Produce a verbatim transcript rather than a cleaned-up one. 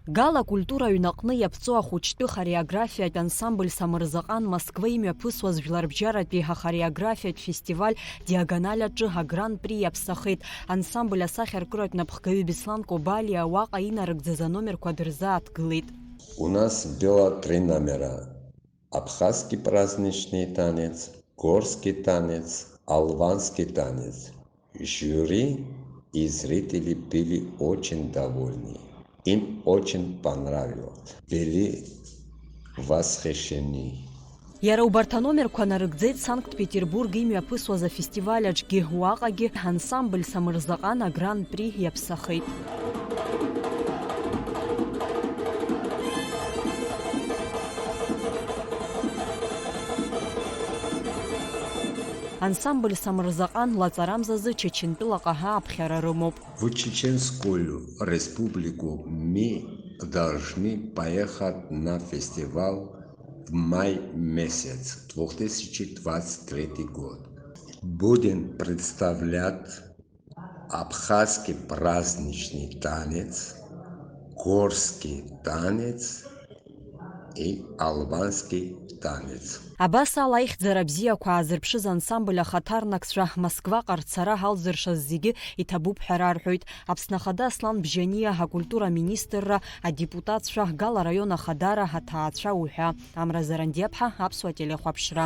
Гала акультура аҩнаҟны иаԥҵоу ахәыҷтәы хореографиатә ансамбль Самырзаҟан Москва имҩаԥысуаз жәларбжьаратәи ахореографиатә фестиваль Диагональ аҿы агран-при иаԥсахеит. Ансамбль асахьаркыратә напхгаҩы Беслан Кобалиа уаҟа инарыгӡаз аномерқәа дырзааҭгылеит. У нас было три номера. Абхазский праздничный танец, горский танец, албанский танец. Жюри и зрители были очень довольны. Им очень понравилось. Были восхищены. Иара убарҭ аномерқәа нарыгӡеит Санкт-Петербург имҩаԥысуаз афестиваль аҿгьы, уаҟагьы ансамбль Самырзаҟан агран-при иаԥсахеит. Ансамбль Самырзаҟан лаҵарамзазы Чачынтәылаҟа аԥхьара рымоуп. В Чеченскую республику мы должны поехать на фестиваль в май месяц две тысячи двадцать третий год. Будем представлять абхазский праздничный танец, горский танец и албанский танец. Абас ала аихьӡара бзиақәа аазырԥшыз ансамбль ахаҭарнакцәа Москваҟа рцара ҳалзыршаз зегьы иҭабуп ҳәа рарҳәоит. Аԥсны Ахада Аслан Бжьаниа акультура аминистрра, адепутатцәа, Гала араион ахадара, аҭаацәа уҳәа. Амра Зарандиаԥҳа, Аԥсуа телехәаԥшра.